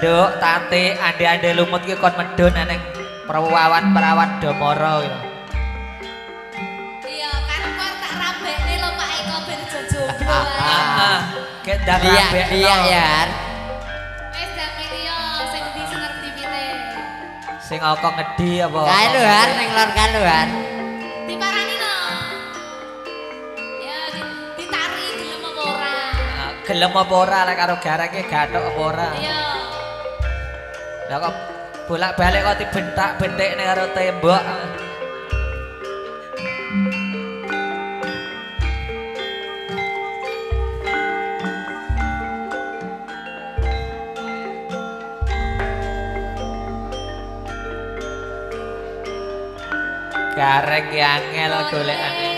Nduk, Tante, ande-ande lumut ki kon medhun nang perawan-perawan Domoro gitu. Iya, karep kok tak rabekne lho Pak Eko ben aja jomblo ae. Heeh. Kek ndang Liya, rabekno. liya ya. Har. Wis ndang milih yo sing ndi sing arep dipilih. Sing oko ngedi apa? Kae lho Har ning lor kae lho Har. Diparani no. Ya ditari gelem apa ora? Ah, gelem apa ora lek karo gareng ki gathuk apa ora? Iya. Lah kok bolak-balik kok dibentak-bentikne karo tembok. Gareng ki angel golekane.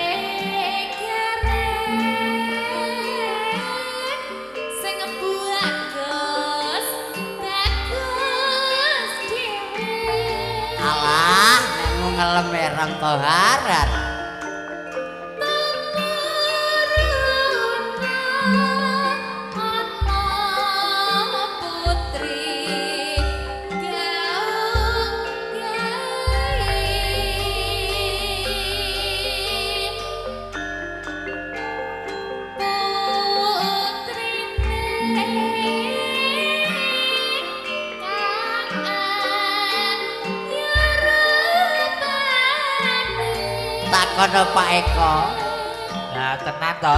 Sing bagus, bagus dhewe. Alah, nek ngelem erang to Har. Har. Takono Pak Eko. Lah tenan to.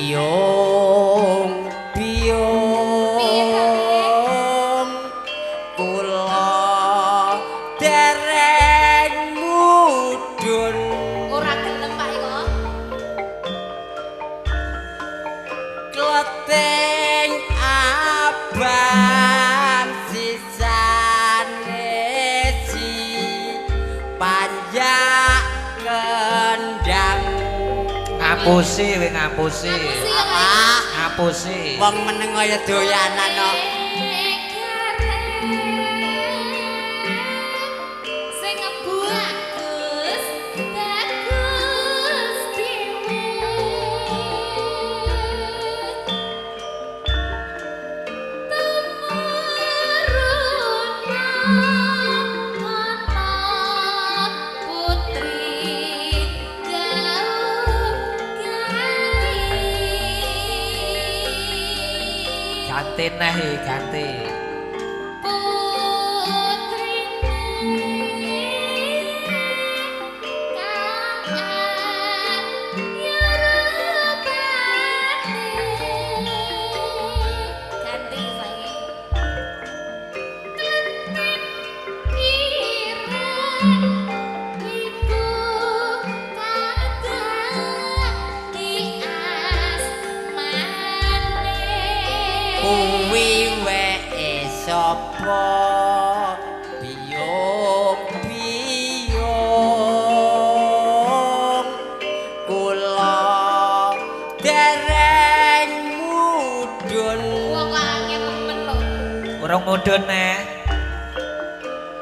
Biyung, biyung, kula dereng mudhun. Ora gelem Pak Eko. Kleting abang sisane si panjak kendang. Ngapusi we ngapusi. Ngapusi ya Pak Eko. Ah, Ngapusi. wong meneng kaya doyanan kok. Sing bagus, bagus dhewe. Tumuruna ana putri gaung gawe. Ganti neh iki, ganti. Putrine kang ayu rupane. Ganti saiki. Kleting ireng iku kadadi asmane. Kuwi weke sapa? Biyung, biyung, kula dereng mudhun. Wong kok angel temen lho. Urung mudhun neh.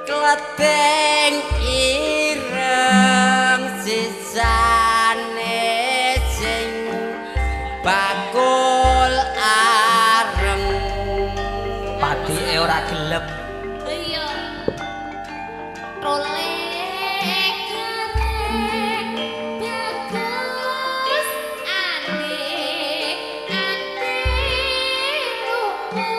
Kleting ireng sisane sing bakul areng. Padike ora gelem. Iya. Role gareng bagus ande ande lumut.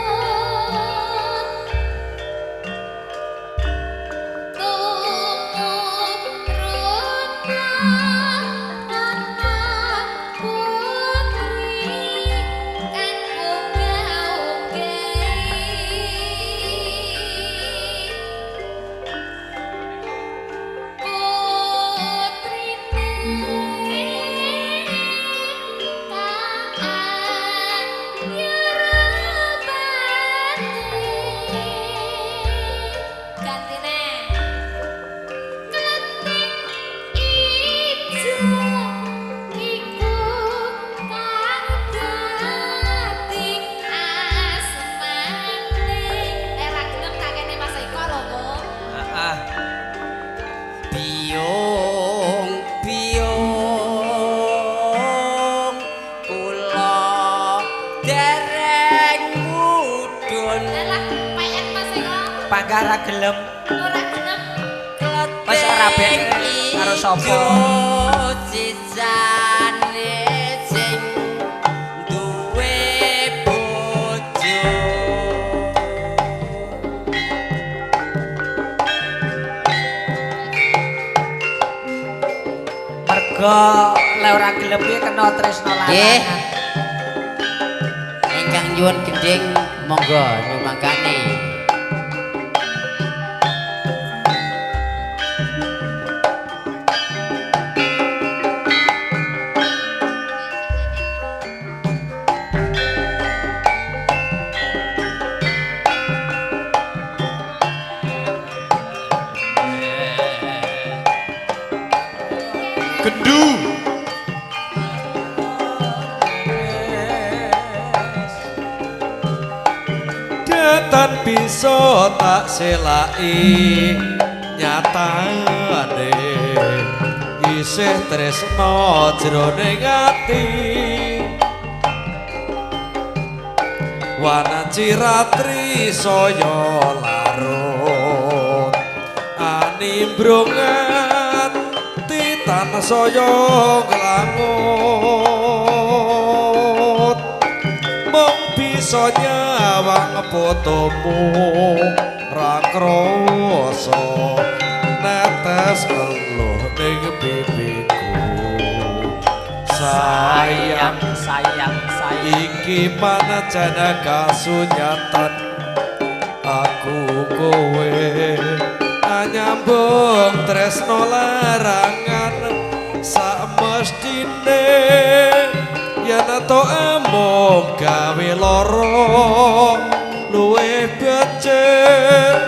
Biyung biyung kula dereng mudhun. Alah, PN Mas Eko. Panggah ra gelem. Ora gelem. Wis ora ben karo sapa? Sisane sing duwe bojo. Mergo lek ora gelem kuwi kena tresna Nggih. larangan. Ingkang nyuwun gendhing monggo nyumangkane. Gendu. Datan bisa tak selaki nyatane isih tresna jroning ati wanaci ratri saya larut animbrung ati tansaya nglangut mung bisa nyawang fotomu ra krasa netes eluh ning pipiku sayang. Sayang, sayang. Iki pancen kasunyatan aku kowe anyambung tresno larangan sakmestine yen to amung gawe lara luwih becik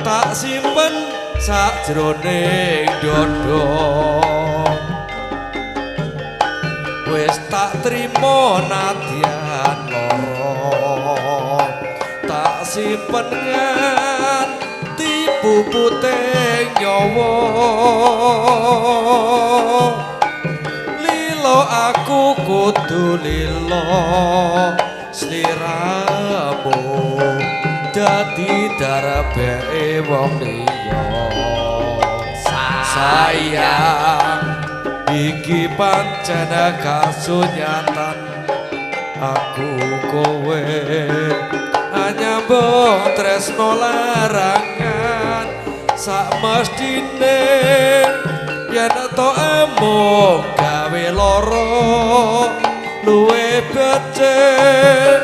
tak simpen sakjroning dada wis tak trimo nadyan lara tak simpen nganti pupute nyawa lilo aku kudu lilo sliramu dadi darbeke wong liya. Sayang iki pancen kasunyatan aku kowe anyambung tresno larangan sakmestine yen to amung gawe lara luwih becik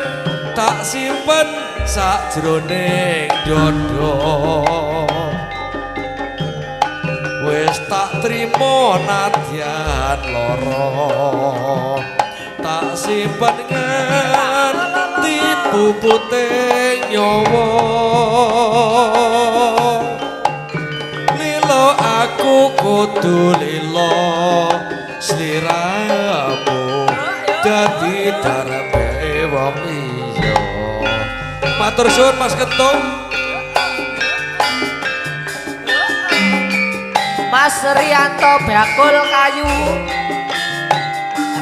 tak simpen sakjroning dada wis tak trimo nadyan lara tak simpen nganti pupute nyawa lilo aku kudu lilo sliramu dadi darbe wong liya. Matur suwun Mas Kentung. Mas Rianto bakul kayu.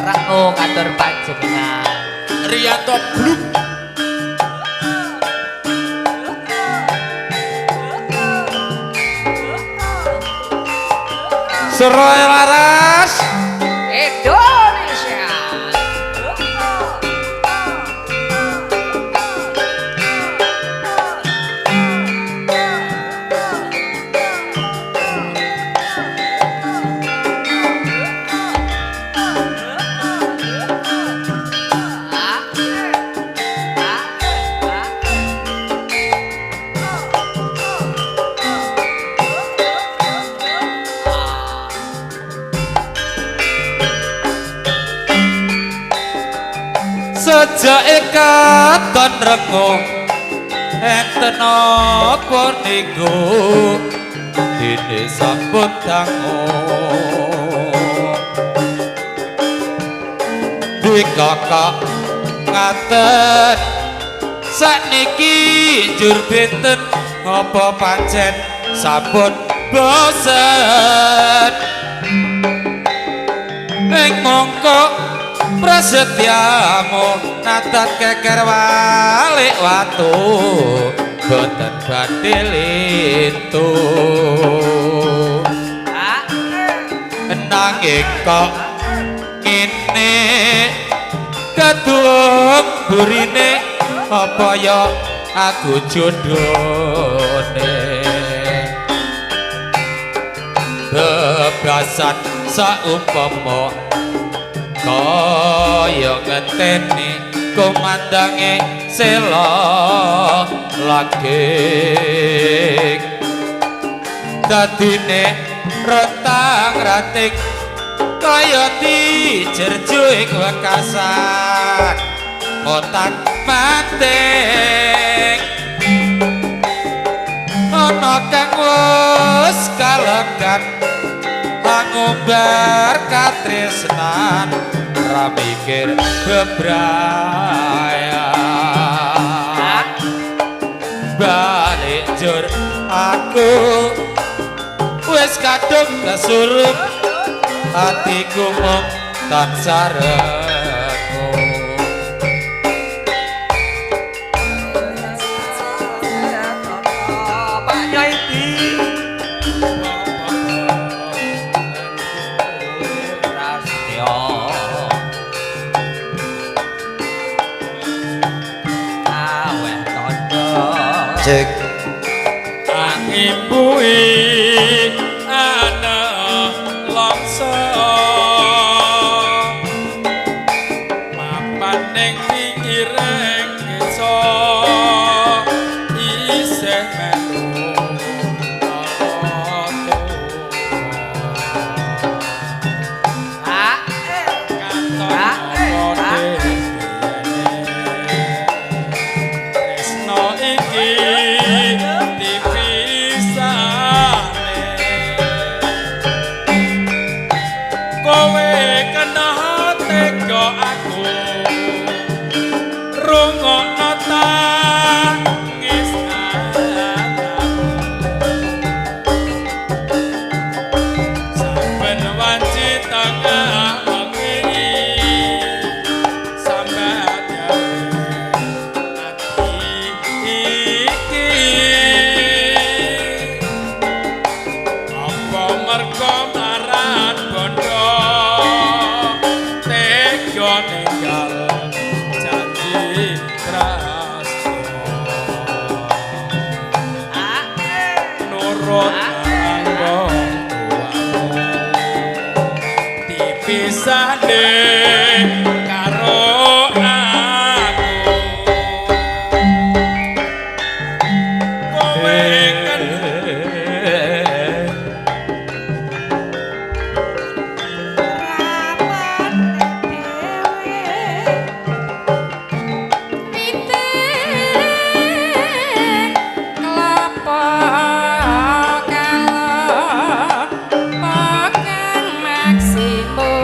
Rengo katur panjenengan. Rianto Bluk. Seroy Laras. Indonesia. Sejake katon rengo enten apa niku dene sampun dangu dikakak ngaten sakniki njur benten apa pancen sampun Bosen ing mongko prasetyamu natat keker walik watu boten badhe lintu. Nanging kok ngene kadung burine apa ya aku jodhone bebasan saumpama kaya ngenteni kumandange sela lagi dadine rentang ranting kaya dijerju ing wekasan otak mating ana kang wis kalegan angumbar katresnan ra mikir bebrayan balik jur aku wis kadung kesurup atiku mung tansah rengu. Pak Nyoidi Prasetyo aweh tondo Cek Angimbui ana longso mapan ning pinggiring desa isih melu Pak katon apa tresno iki dipisane kowe kena tega aku rungokno tangis anakku saben wanci tengah wengi sambat gawe ati iki apa mergo marat bondo tega ninggal janji tresno nurut marang wong tuamu dipisahne karo aku kowe kan Pitik klapa kala pakang maksimuda.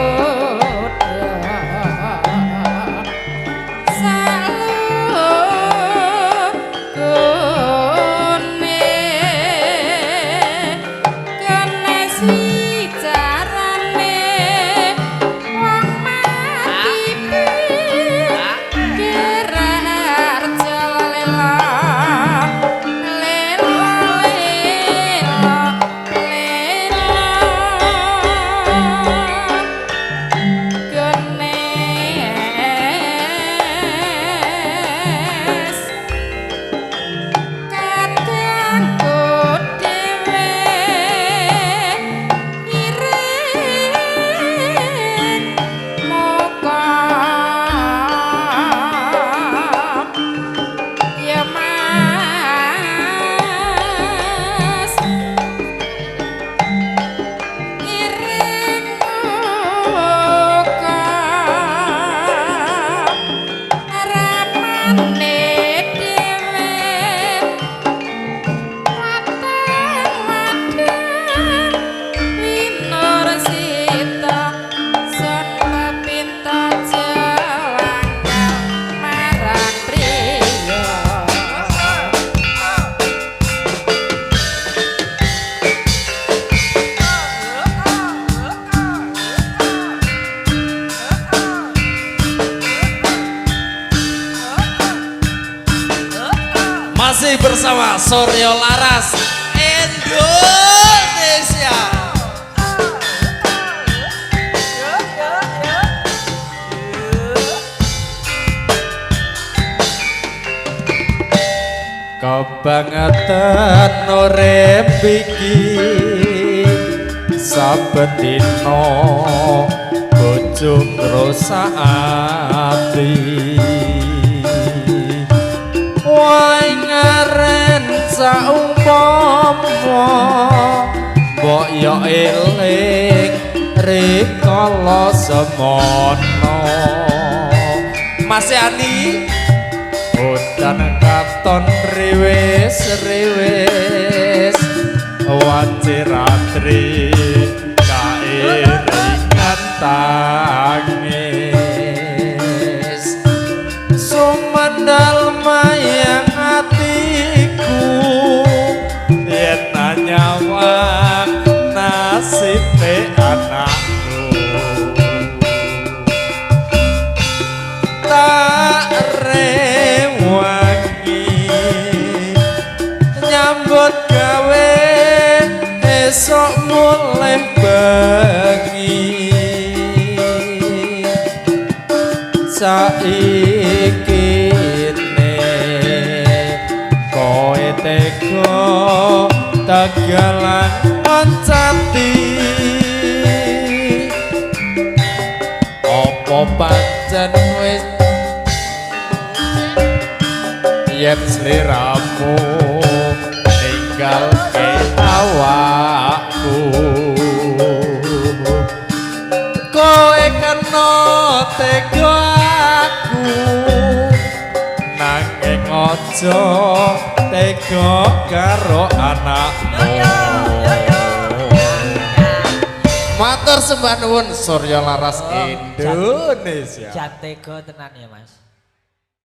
bersama Suryo Laras Indonesia. Kebangetan urip iki saben dina bojo ngrusak ati. Wae ngaren saumpama mbok yo eling rikala semono. Mas Yani udan katon riwis riwis wanci ratri kairingan tangis sumandal mayang atiku yen nyawang nasibe anakku tak rewangi nyambut gawe esok mulih bengi saiki ne kowe tega tegalan oncati apa pancen wis yen sliramu ninggalke awakku kowe kena tega aku nanging aja tega karo anakmu. Matur sembah nuwun Suryo Laras Indonesia. Jan tega tenan ya Mas.